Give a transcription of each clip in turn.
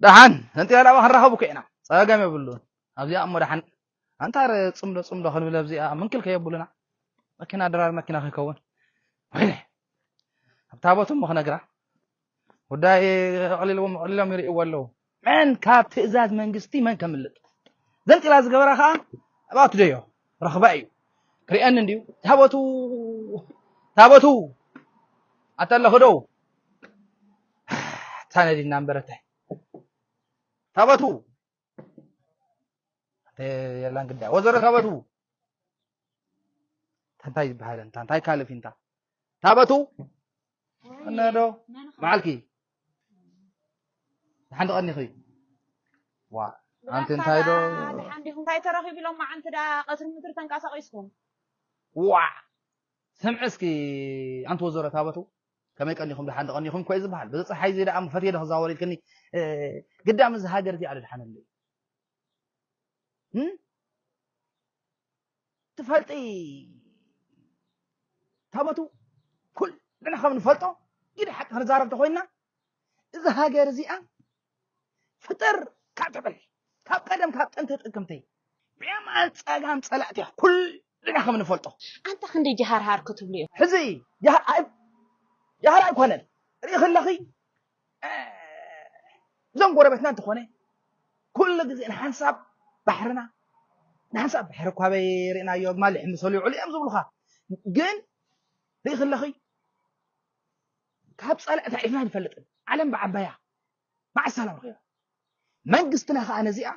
ደሓን ዘንጢላ ዳባ ክንራኸቡ ከ ኢና፣ ጸገም የብሉን። ኣብዚኣ እሞ ደሓን ኣንታ ረ ጽምዶ ጽምዶ ክንብል ኣብዚኣ ምንክል ከየብሉና፣ መኪና ድራር መኪና ከይከውን። ወይኔ፣ ኣብ ታቦት እሞ ክነግራ፣ ጉዳይ ኣቕሊልዎም ኣቕሊሎም ይርእይዎ ኣለዉ። መን ካብ ትእዛዝ መንግስቲ መን ከምልጥ? ዘንጢላ ዝገበራ ከኣ ኣብኣ ትደዮ ረኽባ እዩ። ክርእየኒ እንድዩ። ታቦቱ፣ ታቦቱ፣ ኣታ ኣለኹ ዶ? ታነዲና እምበረታይ። ታቦቱ፣ የላን ግዳ። ወዘሮ ታቦቱ። እንታይ ይበሃል እንታ? እንታይ ካልእ ፊንታ? ታቦቱ? እነ ዶ? መዓልኪ? ደሓን ዶ ቀኒኺ? ዋ፣ ኣንቲ እንታይ ዶ? ደሓን ዲኹም? እንታይ ተረኺቡ ኢሎም መዓንቲ ደኣ ቀትሪ ምድሪ ተንቀሳቒስኩም? ዋ! ስምዒ እስኪ ኣንቲ ወዘሮ ታቦቱ፣ ከመይ ቀኒኹም? ደሓን ዶ ቀኒኹም እኮ እዩ ዝበሃል። በዚ ጸሓይ እዚ ደኣ ፈትየ ዶ ክዛወር ኢልክኒ፣ እ፣ ግዳም እዚ ሃገር እዚኣ ዶ ደሓነለይ? እም? ትፈልጢ ታቦቱ፣ ኩልና ከም ንፈልጦ፣ ግደ ሓቂ ክንዛረብ ተኾይንና፣ እዛ ሃገር እዚኣ ፍጥር ካብ ትብል፣ ካብ ቀደም ካብ ጥንቲ ጥቅምቲ፣ ብየማን ጸጋም ጸላእቲ ኩልና ከም ንፈልጦ። ኣንታ ክንደይ ጀሃርሃር ክትብሉ ኢኹም። ሕዚ ጀሃር-፣ ኣይ-፣ ጀሃር ኣይኮነን። ርኢ ከለኺ፣ እ፣ እዞም ጎረቤትና እንተኾነ፣ ኩሉ ግዜ ንሓንሳብ ባሕርና፣ ንሓንሳብ ባሕሪ እኳ በይ ርኢናዮ፣ ማልሕ ምሰሉ ይውዕሉ እዮም ዝብሉኻ። ግን ርኢ ከለኺ፣ ካብ ጸላእታ ዒፍና ኣይንፈልጥን። ዓለም ብዓባያ መዓስ ሰላም ረኺባ? መንግስትና ኸኣ ነዚኣ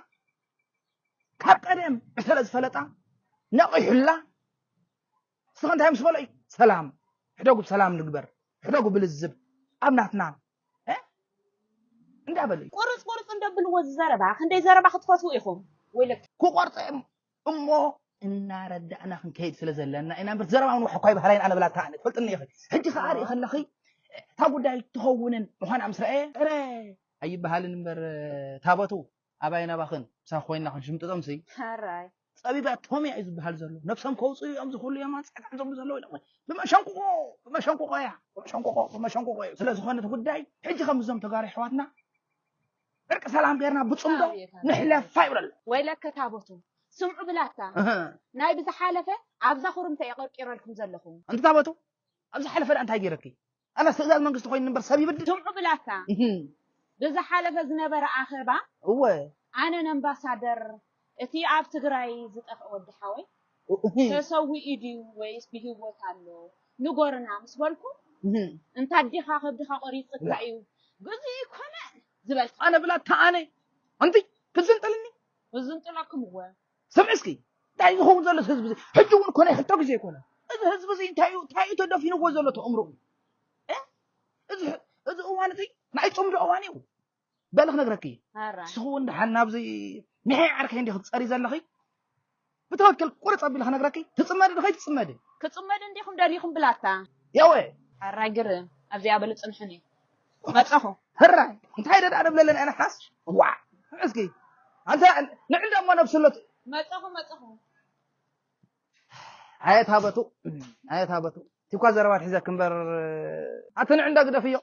ካብ ቀደም ስለ ዝፈለጣ ነቒሑላ። ንስኻ እንታይ ምስ በሎ እዩ? ሰላም፣ ሕደጉ ብሰላም ንግበር፣ ሕደጉ ብልዝብ ኣብ ናትና፣ እ? እንዳበለ እዩ። ቁርጽ ቁርጽ እንደብልዎ እዚ ዘረባ፣ ክንደይ ዘረባ ክትፈትዉ ኢኹም? ወይለክ። ክቆርጾ እዮም እሞ እናረዳእና ክንከይድ ስለ ዘለና ኢና እምበር ዘረባ ምንዋሕ እኳ ይበሃል ኣይን ኣነ ብላታ ኣነ ትፈልጥኒ ኢኺ። ሕጂ ከኣ ርኢ ከለኺ እታ ጉዳይ ትኸውንን ምዃና ምስ ረኣየ፣ እረ ኣይበሃልን እምበር ታቦቱ ኣባይ ናባኽን ምሳኺ ኮይና ክንሽምጥጦምሲ ሕራይ። ጸቢባ ቶም እያ እዩ ዝበሃል ዘሎ። ነብሶም ከውጽኡ እዮም ዝኽሉ እዮም ኣንጻርካ ዘብሉ ዘለዉ ኢለ። ብመሸንቁቆ፣ ብመሸንቁቆ እያ። ብመሸንቁቆ፣ ብመሸንቁቆ እዩ። ስለ ዝኾነ እቲ ጉዳይ ሕጂ ከም እዞም ተጋሩ ኣሕዋትና ዕርቂ ሰላም ጌርና ብጽምዶ ኣቤት፣ ኣቤት። ንሕለፋ ይብለሉ። ወይለከ ታቦቱ፣ ስምዑ ብላታ። እህ። ናይ ብዝሓለፈ ኣብዛ ኩርምተ እየ ቀርቂረልኩም ዘለኹ። ኣንቲ ታቦቱ፣ ኣብ ዝሓለፈ ደኣ እንታይ ጌረኪ? ኣነስ ትእዛዝ መንግስቲ ኮይኑ እምበር ሰብ ይብድል። ስምዑ ብላታ። እህ። ብዝሓለፈ ዝነበረ ኣኼባ እወ። ኣነን ኣምባሳደር እቲ ኣብ ትግራይ ዝጠፍአ ወዲ ሓወይ እህ። ተሰዊኡ ድዩ ወይስ ብህይወት ኣሎ? ንጎርና ምስ በልኩ እህ። እንታ ኣዴኻ ከብድኻ ቆሪጽካ እዩ። ግዙእ ይኮነ ዝበልካ። ኣነ ብላታ ኣነ። ኣንቲ ክትዝንጥልኒ? ክዝንጥለኩም እወ። ስምዒ እስኪ፣ እንታይ ዝኸውን ዘሎ እዚ ህዝቢ እዚ? ሕጂ እውን ኮነ ክልተ ግዜ ኣይኮነ። እዚ ህዝቢ እዚ እንታይ እዩ፣ እንታይ እዩ ተደፊንዎ ዘሎ እቲ ኣእምሮኡ? እ? እዚ፣ እዚ እዋን እዚ ናይ ጽምዶ እዋን እዩ። በሊ ክነግረኪ። ኣራ። ንስኺ እውን ደሓን ናብዚ ምሔ ዓርከይ እንዲኺ ትጸሪ ዘለኺ? ብትኽክል ቁርጽ ኣቢለ ክነግረኪ። ትጽመዲ ዶ ከይትጽመዲ? ክጽመዲ እንዲኹም ደሊኹም ብላታ። የወ። ኣራይ ግርም፣ ኣብዚኣ በሉ ጽንሑኒ። መጸኹ። ህራይ፣ እንታይ ደዳ ደብለለን ኣነ ሓስ? ዋ፣ እስኪ። ኣንተ ንዕንዳ እሞ ነብስሎት። መጸኹ፣ መጸኹ። ኣየት ሃበቱ፣ ኣየት ሃበቱ። ቲኳ ዘረባ ትሕዘክ እምበር፣ ኣቲ ንዕንዳ ግደፍዮ።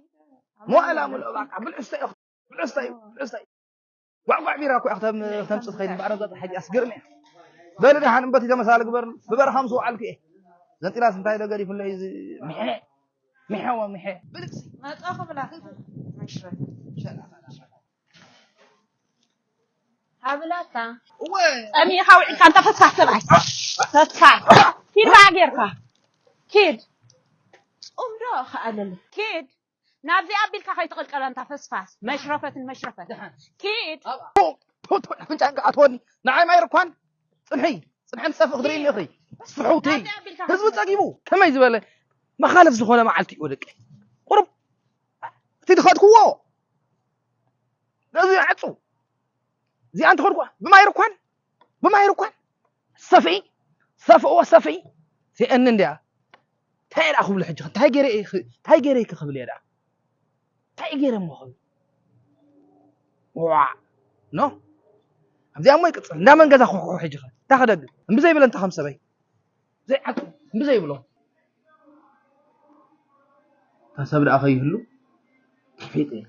ሞኣላ ሙሉእ ባቃ፣ ብልዕስተ እዩ፣ ብልዕስተ እዩ፣ ብልዕስተ እዩ። ጓዕጓዕ ቢራ እኮ እያ ክተም-፣ ክተምጽእ ትኸይድ እምበኣር፣ እዛ ጸሓይ እዚኣስ ግርም እያ። በሊ ደሓን እምበቲ ተመሳሊ ግበርኒ። ብበረኻ ምስ ወዓልኩ እየ። ዘንጢላስ እንታይ ዶ ገዲፉለይ እዚ ምሐ፣ ምሐ ወምሐ። ብልጽ። መጻኹ ብላ። ሃብላታ። እወ። ጸሚእኻ ውዒልካ እንተ ፈስፋስ ሰብኣይ። ፈስፋስ። ኪድ በኣ ጌርካ። ኪድ። ጾም ዶ ከኣለለ። ኪድ። ናብዚ ኣቢልካ ከይትቕልቀላ እንታ ፈስፋስ። መሽረፈትን መሽረፈት። ደሓን። ኪድ። ቶ፣ ቶ፣ ቶ፣ ኣፍንጫ እንካ ኣትወኒ። ንዓይ ማይ ርኳን። ጽንሒ። ጽንሒ ንሰፍ ክትርእይኒ ኢኺ። ስሑቲ። ናብዚ ኣቢልካ ህዝቢ ከይትቕልቀላ። ጸጊቡ። ከመይ ዝበለ መኻልፍ ዝኾነ መዓልቲ እዩ ወደቀ። ቁሩብ። እቲ ዝኸድክዎ። ነዚ ይዓጹ። እዚኣ እንተኾንኳ ብማይ ርኳን፣ ብማይ ርኳን። ሰፍኢ፣ ሰፍእዎ ሰፍኢ። ሲኤን እንድያ። እንታይ ደኣ ክብሉ ሕጂ? እንታይ ገይረ እየ ኽ-፣ እንታይ ገይረ እየ ክብል እየ ደኣ? እንታይ ገይረ እሞ ክብል? ዋዕ። ኖ። ኣብዚኣ እሞ ይቅጽል። እንዳ መን ገዛ ኩሕኩሑ ሕጂ ኸ? እንታይ ክደግም? እምቢ ዘይብለ እንታይ ከም ሰበይ? ዘይዓቅሉ፣ እምቢ ዘይብሎ። እታ ሰብ ደኣ ከይህሉ ተፈይጠ ኢለ።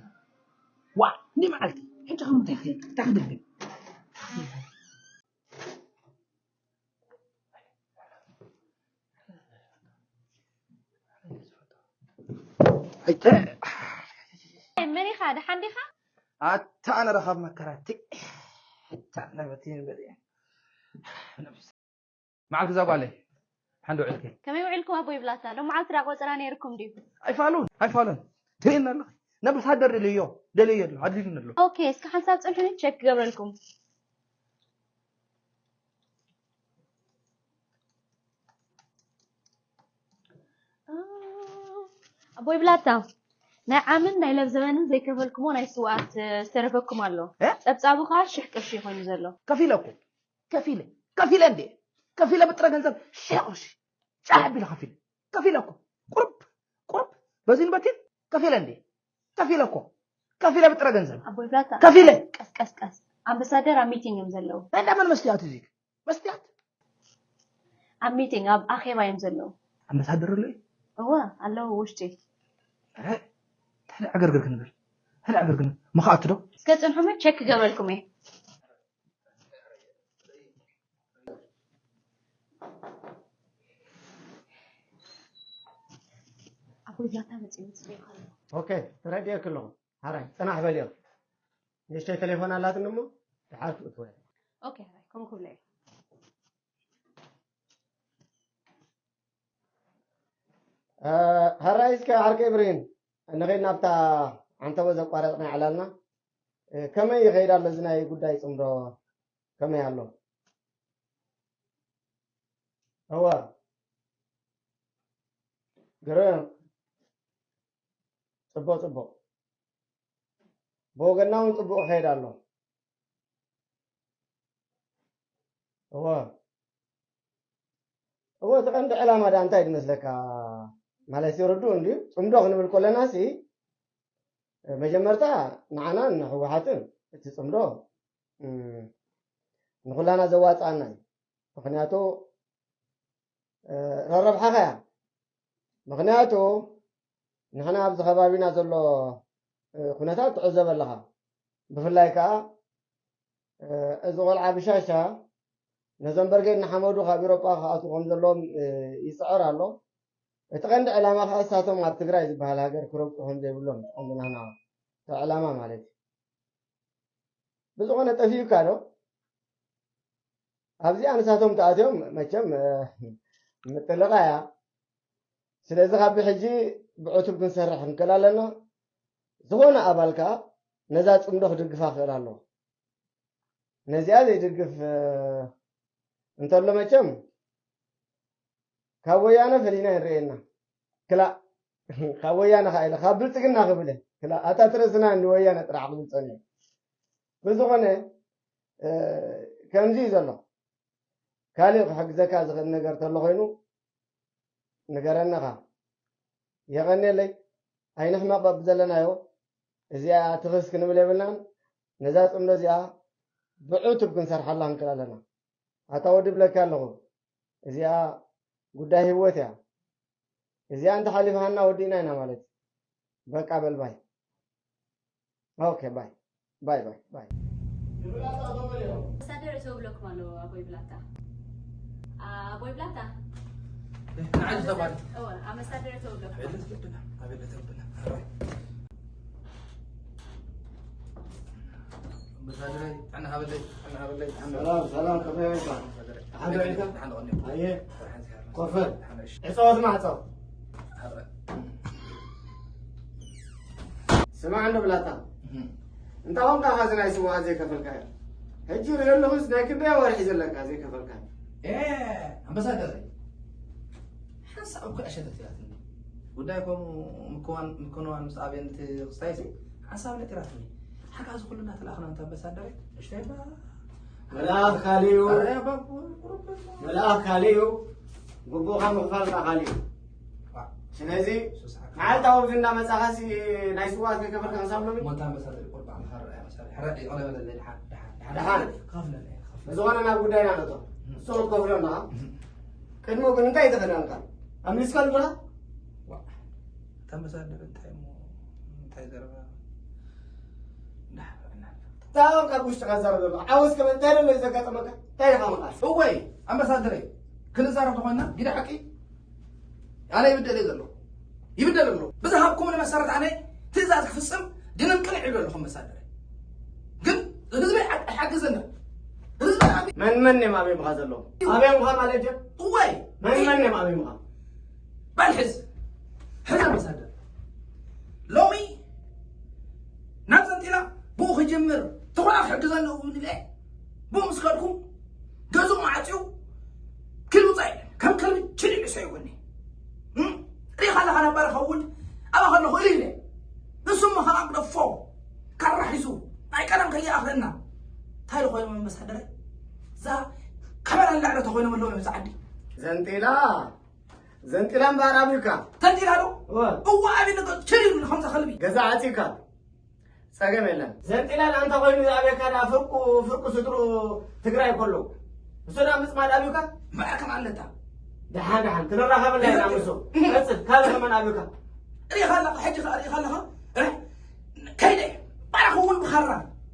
ዋዕ፣ እንዲ መዓልቲ። ሕጂ ከም እንታይ ክብል? እንታይ ክደግም? ኣይተ- መን ኢኻ? ደሓን ዲኻ? ኣታ ኣነ ረኻብ መከራቲ። ኣታ ነበቲ ንበል እየ። መዓልቲ እዛ ጓለይ ሓንዲ ውዕልኪ። ከመይ ውዕልኩም ኣቦይ ብላታ? ሎም መዓልቲ ዳ ቆፀራ ነይርኩም ድዩ? ኣይፋሉን ኣይፋሉን። ትርእየና ኣለኺ። ነብሳደር ደልዮ ደልዮ ኣሎ ኣድልዩኒ ኣሎ። ኦኬ፣ እስኪ ሓንሳብ ፅንሑኒ፣ ቸክ ክገብረልኩም። ኣቦይ ብላታ፣ ናይ ዓምን ናይ ለብዘበንን ዘይከፈልኩሞ ናይ ስውኣት ዝተረፈኩም ኣሎ። ጸብጻቡ ከዓ ሽሕ ቅርሺ ኮይኑ ዘሎ። ከፊለ እኮ ከፊለ ከፊለ እንዴ? ከፊለ ብጥረ ገንዘብ ሽሕ ቅርሺ ጫሕ ቢለ ከፊለ ከፊለ እኮ ቁርብ ቁርብ በዚን በቲን ከፊለ እንዴ? ከፊለ እኮ ከፊለ ብጥረ ገንዘብ ኣቦይ ብላታ፣ ከፊለ ቀስ ቀስ ቀስ። ኣምባሳደር ኣብ ሚቲንግ እዮም ዘለዉ። እንዳ መን መስትያት እዚ መስትያት ኣብ ሚቲንግ ኣብ ኣኼባ እዮም ዘለዉ። ኣምባሳደር ኣሎ እዩ? እወ ኣለዉ ውሽጢ። ሕድ ዕግርግር ክንብል ሕድ ዕግርግር ምኽኣቱ ዶ? እስከ ጽንሑመ ቸክ ክገብረልኩም እየ። ኣቦይ ብላታ መጺኡ ይጽበየካ ኣሎ። ኦኬ፣ ተረዲኤኪ ኣለኹ። ሓራይ ጽናሕ በልዮ። ንእሽተይ ቴሌፎን ኣላትኒ እሞ ድሓር ክእትወ። ኦኬ፣ ሓራይ ከምኡ ክብለ እየ። ሃራይ እስከ ዓርከይ ብሬን ንኸይድ ናብታ ዓንተቦ ዘቋረፅና ይዕላልና። ከመይ ይኸይድ ኣሎ እዚ ናይ ጉዳይ ፅምዶ? ከመይ ኣሎ? እወ ግርም። ፅቡቕ ፅቡቕ። ብወገንና እውን ፅቡቕ ይኸይድ ኣሎ። እወ እወ እቲ ቀንዲ ዕላማ ዳ እንታይ ድመስለካ? ማለት ርዱእ እንድዩ። ፅምዶ ክንብል ከለና ሲ መጀመርታ ንዓናን ንህወሓትን እቲ ፅምዶ ንኩላና ዘዋፅኣና እዩ። ምክንያቱ ረረብሓኻ እያ። ምክንያቱ ንሕና ኣብዚ ከባቢና ዘሎ ኩነታት ትዕዘብ ኣለኻ። ብፍላይ ከዓ እዚ ቆልዓ ብሻሻ ነዞም በርጌድ ንሓመዱ ካብ ኢሮጳ ክኣትዉ ከም ዘለዎም ይፅዕር ኣሎ። እቲ ቀንዲ ዕላማ ከዓ እሳቶም ኣብ ትግራይ ዝበሃል ሃገር ክረግፁ ከም ዘይብሎም ቀንዲ ናህና ዕላማ ማለት እዩ። ብዝኾነ ጠፊኡካ ዶ? ኣብዚኣ ንሳቶም ተኣትዮም መቸም ምጥልቓ እያ። ስለዚ ካብ ብሕጂ ብዕቱብ ክንሰርሕ ክንክእል ኣለና። ዝኾነ ኣባል ከዓ ነዛ ፅምዶ ክድግፋ ክእል ኣለዎ። ነዚኣ ዘይድግፍ እንተሎ መቸም ካብ ወያነ ፈሊና ይንርእየና። ክላእ ካብ ወያነ ከዓ ኢለ ካብ ብልፅግና ክብል ክላእ ኣታ ትረስና እንዲ ወያነ ጥራሕ ክብል ፀኒሑ። ብዝኾነ ከምዚ እዩ ዘሎ። ካልእ ክሕግዘካ ዝኽእል ነገር ተሎ ኮይኑ ንገረኒ ኢኻ። የቐንየለይ። ኣይንሕመቕ በብዘለናዮ። እዚኣ ትኽስ ክንብል የብልናን። ነዛ ፅምዶ እዚኣ ብዕቱብ ክንሰርሓላ ክንክእል ኣለና። ኣታ ወዲ ብለካ ኣለኹ። እዚኣ ጉዳይ ህይወት እያ። እዚኣ እንተሓሊፍሃና ወዲእና ኢና ማለት እዩ። በቃ በል ባይ። ኦኬ ባይ ባይ ባይ ባይ። ኣምባሳደር እተው ብለኩም ኣለዎ ኣቦይ ብላታ። ኣቦይ ብላታ። ንዓይ ዝተባለ እወ ኣምባሳደር እተው ብለኩም። ኣቤለ ተብልና ኣቤለ ተብልና። ኣምባሳደረይ ጥዕና ሃበለይ ጥዕና ሃበለይ ጥዕና ሰላም ሰላም፣ ከመይ ኢልካ? ኣምባሳደረይ ሓንዶ ኢልካ? ጥዕና ቀኒ ኣየ ጥዕና ሓንዚ ሃበለይ ኮፈ ሓንሽ ዕፀወት ማዕፀው። ሃረ ስማዕ እንዶ ብላታ፣ እንታይ ኾንካ ኻዚ ናይ ስዋ ዘይከፈልካዮ? ሕጂ ሪኦ ኣለኹስ ናይ ክንደይ ወርሒ ዘለካ ዘይከፈልካዮ? ኣምባሳደር ሓንሳብ እኮ ኣሸተት ኢላትኒ። ጉዳይ ከምኡ ምክዋን ምክንዋን ምስ ኣብየንቲ ክስታይሲ ሓንሳብ ነጢራትኒ። ሓጋዚ ኩሉ እናተላእኽና እንተ ኣምባሳደር እሽተይ ባ መልኣኽ ካሊኡ ኣረ ባቡ ቁሩብ መልኣኽ ካሊኡ ግቡእኻ ምኽፋል ከዓ ካሊኡ። ስለዚ መዓልታዊ ኣብዚ እንዳመጻኻሲ ናይ ስዋኣት ከይከፈልካ ክሳብ ሎሚ ሞታ ኣምባሳደር ቁርባን ኻረኣ መሳሪ ሕራይ ይቕረ በለለይ። ድሓን ድሓን ድሓን ድሓን። ክኸፍለለይ ክኸፍለ እዚ ኾነ ናብ ጉዳይና ነቶ። ንሱ ክትከፍለና ቅድሚ ግን እንታይ ተኸዳንካ? ኣብ ሚስካል ብላ ዋ እታ ኣምባሳደር እንታይ እሞ እንታይ ዘረባ እንዳሕበረና እንታይ ካብ ውሽጥኻ ዝዛረብ ዘሎ? ዓወት ከመ-፣ እንታይ ዘሎ እዩ ዘጋጠመካ? እንታይ ኢኻ መቓስ? እወይ፣ ኣምባሳደረይ፣ ክንዛረብ ተኾንና፣ ግደ ሓቂ፣ ኣነ ይብደል እየ ዘለኹ። ይብደል ኣለኹ። ብዝሃብኩምኒ መሰረት ኣነ ትእዛዝ ክፍጽም ድንንቅንዕ ይብል ኣለኹ ኣምባሳደረይ። ግን ህዝበይ ኣይሓ-፣ ኣይሓግዘና። ህዝበይ ኣብ መን መን እዮም ኣበይ ምኻ ዘለዉ? ኣበይ ምኻ ማለት ድዩ? እወይ። መን መን እዮም ኣበይ ምኻ? በል ሕዝ። ሕዝ ኣምባሳደር። ሎሚ ናብ ዘንጢላ ብኡ ክጅምር ተኾና ክሕግዘኒ እውን ኢለ ብኡ ምስ ከድኩ ገዝኡ መዓፅዩ ክልውፃ የለን። ከም ከልቢ ችሊዑ ሰይቡኒ። እም? ሪኢኻ ኣለኻ ናብ ባርኻ እውን ኣብኣ ከለኹ እልል ኢለ። ንሱ እሞ ከዓ ግደፎ ካራ ሒዙ ናይ ቀደም ከይኣኽለና። እንታይ ኢሉ ኮይኖም ኣምባሳደረይ? እዛ ከበራ ንላዕሊ ተኮይኖም ኣለዎም ኣብዚ ዓዲ። ዘንጢላ፣ ዘንጢላ እምበኣር ኣብዩካ። ዘንጢላ ዶ? እወ። እወ፣ ኣብዩ ነገር ችል ኢሉ ከምዛ ከልቢ። ገዛ ዓፂካ። ጸገም የለን። ዘንጢላ ንኣንታ ኮይኑ ዝኣብየካ ደኣ ፍርቁ፣ ፍርቁ ስድሩ ትግራይ ከሎ። እሱ ደኣ ምጽማድ ኣብዩካ? እምበኣር ከም ኣለታ። ደሓን፣ ደሓን፣ ክንራኸበላ ኢና ምስ። ቀጽል፣ ካልእ ከመን ኣብዩካ? ርኢኻ ኣለኻ፣ ሕጂ ኸኣ ርኢኻ ኣለኻ? እ? ከይደ፣ ባዕልኻ እውን ብኻራ፣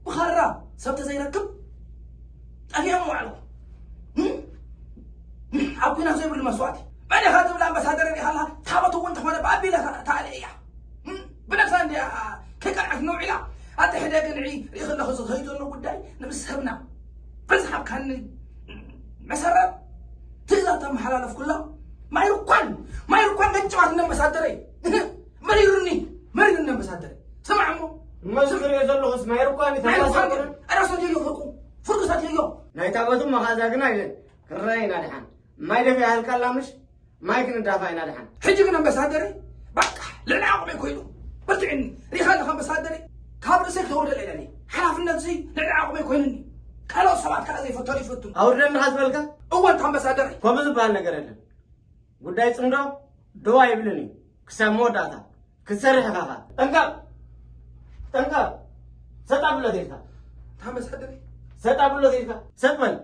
ብኻራ ሰብ ተዘይረክብ ጠፊኦም ይውዕሉ። እም? ኣብ ኲናት ዘይብሉ መስዋእቲ። መን ኢኻ ትብል ኣምባሳደር ርኢኻ ኣለኻ? ታቦት እውን እንተኾነ ብኣቢለ ተኣልየ እያ። እም? ብነብሳ እንድያ ከይቀንዐት ነውዒላ። ኣቲ ሕደ ግንዒ ርኢ ከለኹ ዝኸይድ ዘሎ ጉዳይ ንምስ ሰብና ብዝሃብካኒ መሰረት ትእዛዝ ተመሓላለፍኩላ። ማይርኳን፣ ማይርኳን ገጭባት እነ ኣምባሳደረይ። መሪሩኒ፣ መሪሩኒ ኣምባሳደረይ። ስማዕ እሞ። እሞ እዚ ዝሪኦ ዘለኹስ ማይርኳን እዩ ማይርኳን ተመሳሳሊ። ኣረ ሰትየዮ ፍርቁ፣ ፍርቁ ሰትየዮ። ናይ ታቦት እሞ ኸኣ እዛ ግና ኢለን ክረአ ኢና ድሓን። ማይ ደፊኣ ሃልካ ኣላ ምሽ? ማይ ክንዳፋ ኢና ድሓን። ሕጂ ግን ኣምባሳደረይ፣ በቃ፣ ልዕሊ ዓቕመይ ኮይኑ። በርትዕኒ። ሪኢኻ ኣለኻ ኣምባሳደረይ፣ ካብ ርእሰይ ክተውርደለይ ደሊ። ሓላፍነት እዚ ልዕሊ ዓቕመይ ኮይኑኒ። ካልኦት ሰባት ከኣ ዘይፈተኑ ይፈቱን። ኣውርደኒ ኢኻ ዝበልካ? እወ፣ ኣንታ ኣምባሳደረይ። ከምኡ ዝበሃል ነገር የለን። ጉዳይ ጽምዶ ደው ኣይብልን እዩ። ክሳብ መወዳእታ። ክትሰርሕ ኢኻ ኸኣ። ጠንቀቕ! ጠንቀቕ! ሰጥ ኣብሎ ተይልካ። ኣንታ ኣምባሳደረይ። ሰጥ ኣብሎ ተይልካ። ሰጥ በል።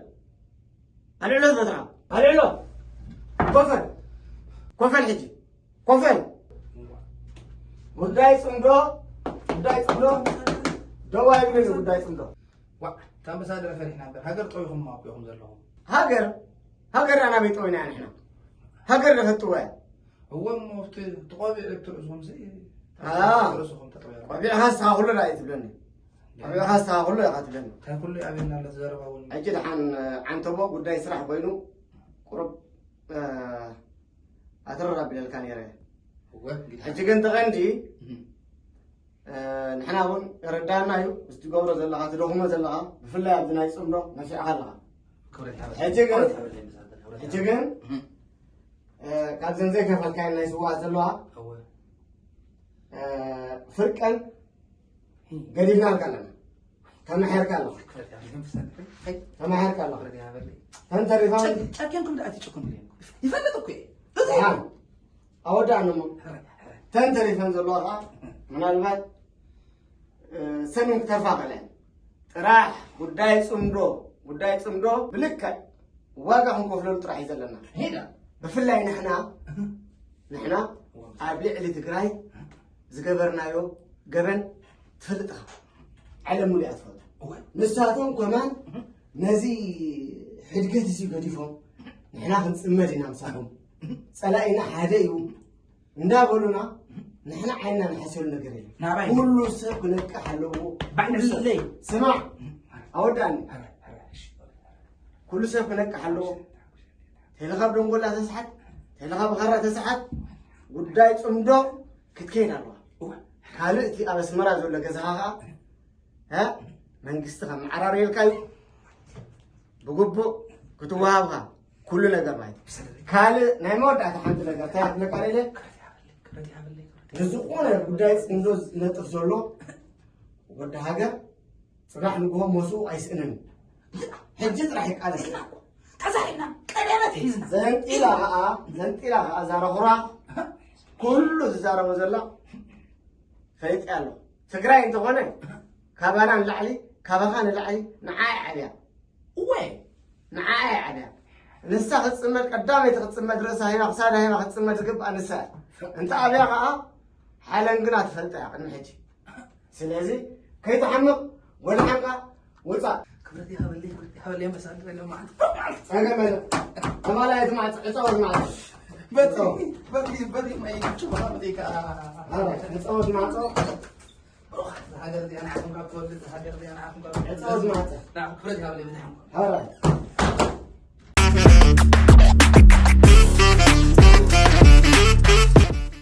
ኣልዕሎ ዝበትራ። ኣልዕሎ። ኮፈል። ኮፈል ሕጂ። ኮፈል። ጉዳይ ጽምዶ፣ ጉዳይ ጽምዶ። ደው ኣይብልን ጉዳይ ጽምዶ። ዋ፣ እታ ኣምባሳደር ፈሪሕና እምበር፣ ሃገር ጠዊኹም እኮ ኢኹም ዘለኹም። ሃገር? ሃገር ኣናበይ ጠዊና ንሕና? ሃገር ደፈጥዋ እያ። እወ፣ እሞ ኣብቲ፣ እቲ ቆቢዕ ልብቲ ርእስኹም ሲ-፣ ኣ። ርእስኹም ተጠውያ። ቆቢዕኻ ኣስተኻኽሎ ደኣ እዩ ትብለኒ። ቆቢዕኻ ኣስተኻኽሎ ኢኻ ትብለኒ። እንታይ ኩሉ ኣበይና ኣሎ ዘረባ እውን። ሕጂ ደሓን፣ ዓንተቦ ጉዳይ ስራሕ ኮይኑ፣ ቁሩብ፣ እ፣ ኣትረር ኣቢለልካ ነይረ። እወ፣ እንግዲህ። ሕጂ ግን ተቐንዲ፣ እህ። እ፣ ንሕና እውን ይርዳና እዩ፣ ምስ ትገብሮ ዘለኻ፣ ትደኽሞ ዘለኻ፣ ብፍላይ ኣብዚ ናይ ጽምዶ ነፊዕካ ኣለኻ። ክብረት ይሃበለይ። ሕጂ ግን፣ ክብረት ይሃበለይ፣ ኣምባሳደር፣ ክብረት ሕጂ ይሃበለይ። ግን፣ እህ። እ፣ ካብዘን ዘይከፈልካየን ናይ ስውኣት ዘለዋ፣ እወ። እ፣ ፍርቀን እህ። ገዲፍናልካ ኣለና። ተማሒርካ ኣለኻ። ክብረት ይሃበለይ፣ ኣምባሳደር። ተማሒርካ ኣለኻ። ክብረት ይሃበለይ። ተንተሪፋ ጨ-፣ ጨኪንኩም ደኣ ትጨክኑ ኢለ። ይፈልጥ እኮ እየ። እዚ ደሓን። ኣወዳእና እሞ። ሕራይ፣ ሕራይ። ተን ተሪፈን ዘለዋ ኸዓ ምናልባት፣ እ፣ ሰኑን ክተርፋ ኸእለን። ጥራሕ ጉዳይ ጽምዶ፣ ጉዳይ ጽምዶ ብልክዕ ዋጋ ክንከፍለሉ ጥራሕ እዩ ዘለና። ሄዳ። ብፍላይ ንሕና፣ እህ። ንሕና እዋ። ኣብ ልዕሊ ትግራይ ዝገበርናዮ ገበን ትፈልጥ ኢኻ። ዓለም ሙሉእ እያ ትፈልጦ። እዋ። ንሳቶም ከማን እህ። ነዚ ሕድገት እዚ ገዲፎም ንሕና ክንጽመድ ኢና ምሳኹም። ጸላኢና ሓደ እዩ። እንዳበሉና ንሕና ዓይንና ንሓስበሉ ነገር የለን። ናባይ? ኩሉ ሰብ ክነቅሕ ኣለዎ። ባዕለይ። ስማዕ፣ ኣወዳእኒ። ኣረ፣ ኣረ፣ እሺ። ኩሉ ሰብ ክነቅሕ ኣለዎ። ተለኻ ብደንጎላ ተስሓት፣ ተለኻ ብኻራ ተስሓት፣ ጉዳይ ጽምዶ ክትከይድ ኣለዋ። እዋ። ካልእ እቲ ኣብ ኣስመራ ዘሎ ገዛኻ ኸኣ እ? መንግስቲ ከመዓራርየልካ እዩ። ብግቡእ ክትወሃብካ ኩሉ ነገር ማለት እዩ። ካልእ ናይ መወዳእታ ሓንቲ ነገር እንታይ ክብለካ ደልየ? ንዝኾነ ጉዳይ ጽምዶ ዝነጥፍ ዘሎ ወዲ ሃገር ጽባሕ ንግሆ ሞስኡ ኣይስእንን። ሕጂ ጥራሕ ይቃለስ። ተዛሪብና፣ ቀደመት ሒዝና። ዘንጢላ ኸኣ፣ ዘንጢላ ኸኣ ዛረኹራ ኩሉ ዝዛረቦ ዘላ ፈሊጠ ኣለኹ። ትግራይ እንተኾነ ካባና ንላዕሊ፣ ካባኻ ንላዕሊ ንዓኣ እያ ዓብያ። እወ። ንዓኣ እያ ዓብያ። ንሳ ክትጽመድ፣ ቀዳመይቲ ክትጽመድ፣ ርእሳ ሂባ፣ ክሳዳ ሂባ ክትጽመድ ዝግብኣ ንሳ እያ። እንተ ኣብያ ኸኣ ሓለንግና ትፈልጣ እያ ቅድሚ ሕጂ። ስለዚ ከይትሓምቕ፣ ወድሓንካ ውፃእ። ክብረት ይሃበለይ፣ ክብረት ይሃበለይ። ኣንበሳ ዘለማዓት ጸገም የለ። ተማላይ እቲ ማዕፀ ዕፃወት ማዕፀ በቲ በቲ በቲ ማይ ጭባ በቲ ከኣ ኧረ ዕፃወት ማዕፀ ሃገር ዚኣ ንዓኹም ካብ ትወልድ ሃገር ዚኣ ንዓኹም ካብ ዕፃወት ማዕፀ ንዓኹም ክብረት ይሃበለይ ብዝሓንኩም ኧረ